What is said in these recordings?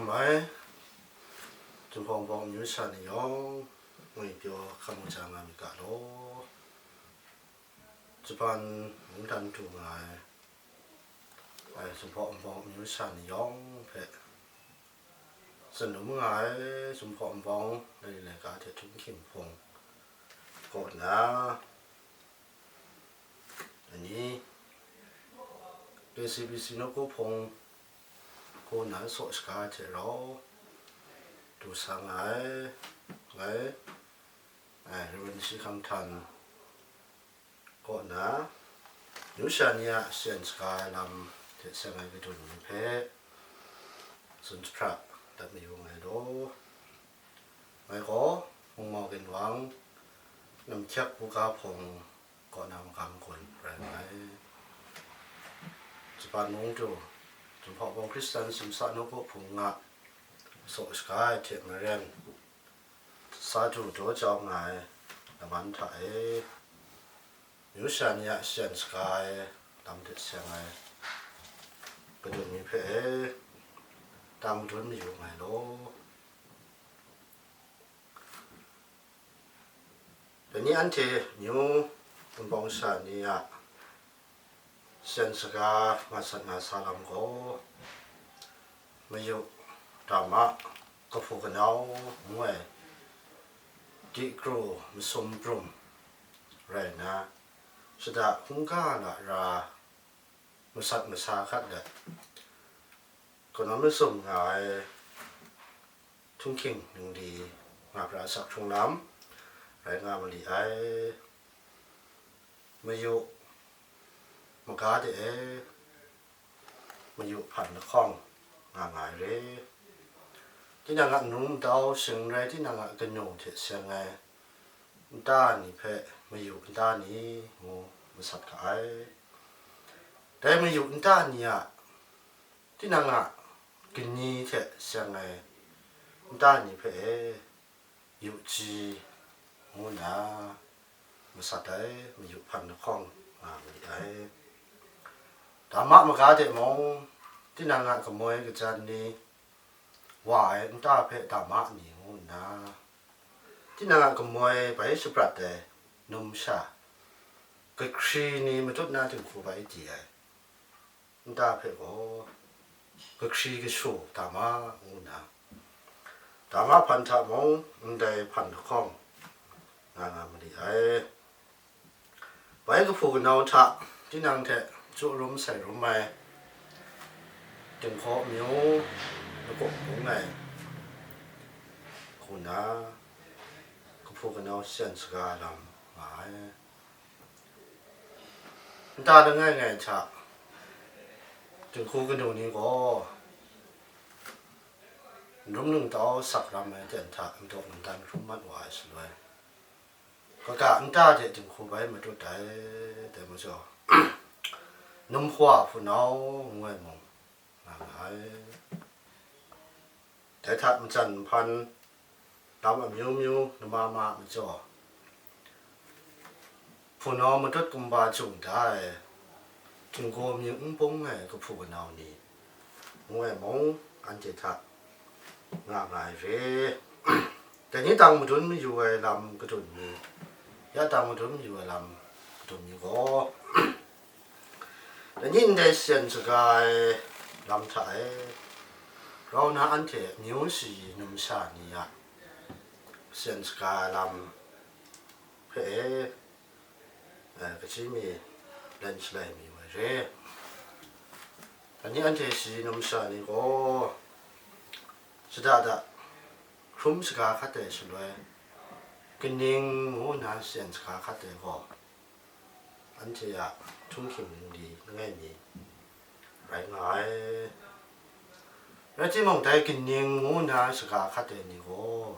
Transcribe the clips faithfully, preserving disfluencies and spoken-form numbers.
Mai, Jinghpaw Wunpawng amyu sha ni yawng, ngwi pyaw hkam ja nga myit ga law. Japan mungdan du nga ai, ai Jinghpaw Wunpawng amyu sha ni yawng hpe, tsun lu nga ai Jinghpaw Wunpawng laika hte htunghking hpung kaw nna, ani K C B C nawku hpung kaw nna saw shaga hte rau du sa nga ai, ngai, ai, Reverend Shi Hkang Htan kaw nna, amyu sha ni a shayan shaga ai lam hte seng ai kadun ni hpe tsun jahpra dat mayu nga ai law. Ngai gaw, Mungmau Ginwang, Namhkyek Buga Hpung kaw na magam gun rai nga ai. Japan mung du, Jinghpaw Wunpawng Hkristan Simsa Nawku Hpung nga saw shaga ai hte maren, sa du daw jau nga ai laman hta e, amyu sha ni a shayan shaga ai lam hte seng ai kadun ni hpe e, tang madun mayu nga ai law. Dai ni anhte amyu Wunpawng sha ni a shayan shaga nga sat nga sa lam gaw, mayu drama kahpu kanau ngu ai dikru masum prum rai nna, shada hkungga lara masat masa hkat let, kanawn masum nga ai htunghking ningli nga pra asak hkrung lam rai nga ma li ai. Mayu maga de e, mayu hpan lahkawng nga nga ai re. Tinang a num ntau shing rai tinang a kanu hte seng ai nta ni hpe mayu nta ni ngu masat ga ai. Dai mayu nta ni a tinang a kani hte seng ai nta ni hpe e, yu ji ngu nna masat ai, mayu hpan lahkawng nga ma li ai. Dama maga de mung, tinang a kamoi kajan ni, wa ai nta hpe dama ni ngu nna, tinang a kamoi bai shaprat ai numsha, kahkri ni matut na dinghku bai di ai nta hpe gaw, kahkri kashu dama ngu nna, dama hpan hta mung ndai hpan lahkawng nga nga ma li ai. Bai kahpu kanau hta tinang hte chyu rum sai rum ai, Dinghkaw amyu lakup bung ai, hku nna kahpu kanau shayan shaga lam nga ai. Nta langai ngai hta dinghku kanu ni gaw n rum n tau sak ram ai ten hta n daw n dan hkrum mat wa ai shaloi, kaga nta hte dinghku bai matut ai, dai majaw, numhpa hpunau ngu ai mung nga nga ai. Dai hta majan nhpan lam amyu myu nama ma majaw, hpunau matut kumba jung da ai, dinghku amyu n bung ai kahpu kanau ni ngu ai mung, anhte hta nga nga ai re. Dai ni tang madun mayu ai lam kadun mi, ya tang madun mayu ai lam kadun mi gaw, dai ni ndai shayan shaga ai lam hta e, grau na anhte amyu shayi numsha ni a shayan shaga ai lam hpe e, eh, kachyi mi len shalai mi wa re. Dai ni anhte shayi numsha ni gaw, shada da hkrum shaga hkat ai shaloi, kaning ngu nna shayan shaga hkat ai gaw, anhte a htunghking ningli langai mi rai nga ai. Rai timung, dai kaning ngu nna shaga hkat ai ni gaw,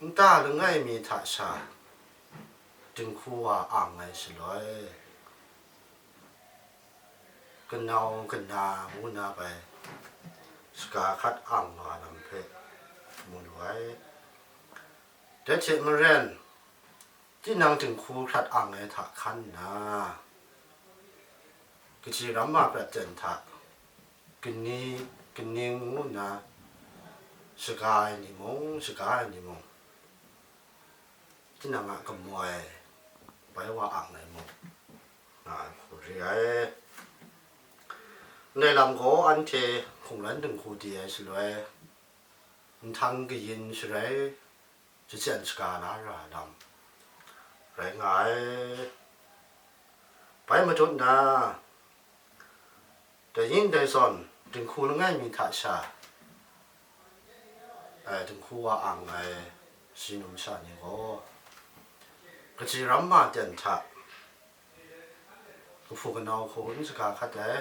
nta langai mi hta sha dinghku wa ang ai shaloi, kanau kana ngu nna bai shaga hkat ang wa lam hpe mu lu ai. Dai hte maren, tinang dinghku hkrat ang ai hta hkan nna, kaji ram ma prat ten hta, kani kaning ngu nna shaga ai ni mung, shaga ai ni mung, tinang a kamoi bai wa ang ai mung, nga ai hku re ai. Ndai lam gaw anhte hkungran dinghku di ai shaloi, nhtang kayin sharai jachyen shaga la ra ai lam rai nga ai. Bai matut na, dai yin dai zawn dinghku langai mi hta sha, ai, dinghku wa ang ai shi num sha ni gaw, kaji ram ma ten hta, kahpu kanau hku n shaga hkat ai,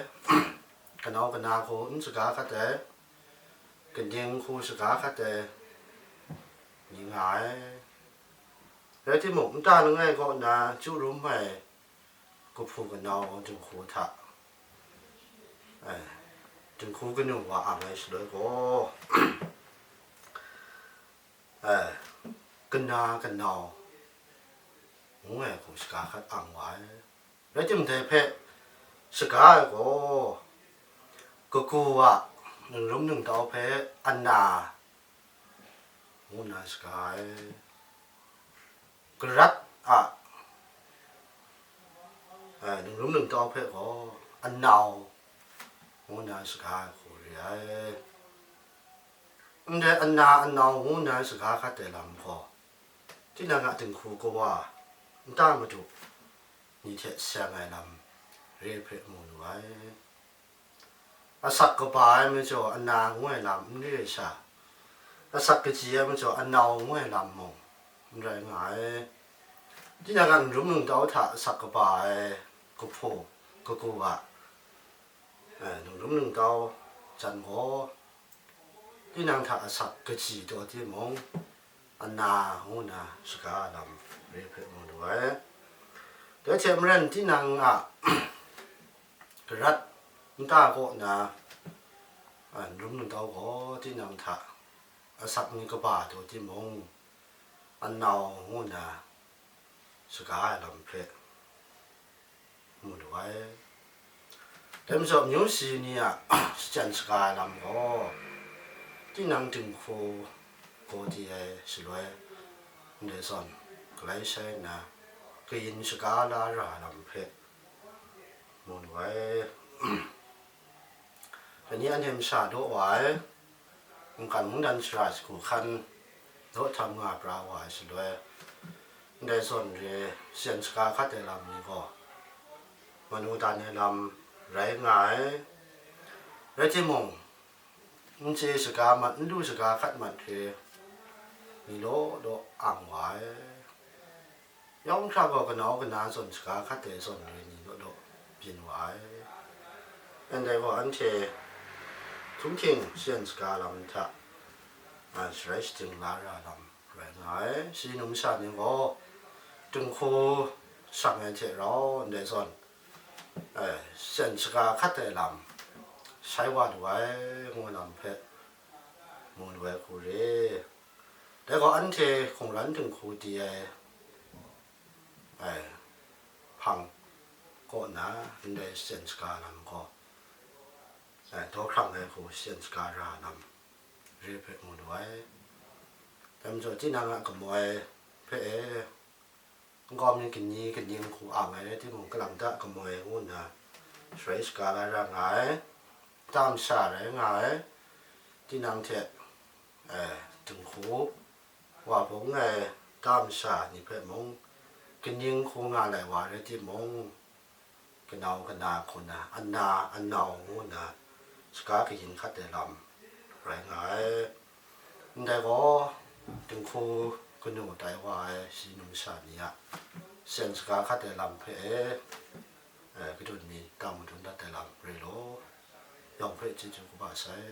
kanau kana hku n shaga hkat ai, kaning hku shaga hkat ai ni nga ai. Rai timung, nta langai kaw na chyu rum ai kahpu kanau dinghku hta, ai, dinghku kanu wa ang ai shaloi gaw, ai, kana kanau ngu ai hku shaga hkat ang wa ai. Rai timung, dai hpe shaga ai gaw, kagu a ningrum ningtau hpe ana ngu nna shaga ai. Karat a, ai, ningrum ningtau hpe gaw anau ngu nna shaga ai hku re ai. Ndai ana anau ngu nna shaga hkat ai lam gaw, tinang a dinghku kawa nta madu ni hte seng ai lam re hpe mu lu ai. Asak kaba ai majaw ana ngu ai lam n re ai sha, asak kaji ai majaw anau ngu ai lam mung n rai nga ai. Tinang a ningrum ningtau hta asak kaba ai kahpu kagu a, eh, ningrum ningtau jan gaw, tinang hta asak kaji taw timung, ana ngu na shaga lam re hpe mu lu ai. Dai hte maren, tinang a karat nta kaw na, a, ningrum ningtau gaw tinang hta asak ni kaba taw timung, anau ngu na shaga ai lam hpe mu lu ai. Dai majaw, amyu si ni a shachyen shaga ai lam gaw, tinang dinghku gaw di ai shaloi, ndai zawn galai shai nna, kayin shaga la ra ai lam hpe mu lu ai. Dai ni anhte masha daw wa ai, mungkan mungdan shara shagu hkan daw htam nga pra wa ai shaloi, ndai zawn re shachyen shaga hkat ai lam ni gaw, manu dan ai lam rai nga ai. Rai timung, n chye shaga mat, n lu shaga hkat mat re ni law law ang wa ai. Yawng hkra gaw kanau kana zawn shaga hkat ai zawn re ni law law byin wa ai. Ndai gaw anhte htunghking shachyen shaga lam hta, a, sharai shating la ra lam rai nga ai. Shi num sha ni gaw dinghku shang ai hte rau ndai zawn, eh, shachyen shaga hkat ai lam shai wa lu ai, ngu lam hpe mu lu ai hku re. Dai gaw anhte hkungran dinghku di ai, ai, hpang kaw na ndai shachyen shaga lam gaw, ai, daw hkrang ai hku shachyen shaga ra lam re hpe mu lu ai. Dai majaw, tinang a kamoi hpe e, nkau mi kani kaning hku ang ai rai timung, kalang ta kamoi ngu nna sharai shaga la ra nga ai, ta masha rai nga ai, tinang hte, eh, dinghku wa bung ai ta masha ni hpe mung, kaning hku nga lai wa rai timung, kanau kana hku na, ana anau ngu na, shaga kayin hkat ai lam rai nga ai. Ndai gaw, dinghku kanu tai wa ai shi num sha ni a shachyen shaga hkat ai lam hpe e, eh, kadun mi ta madun dat ai lam re law, yawng hpe chyeju kaba sai.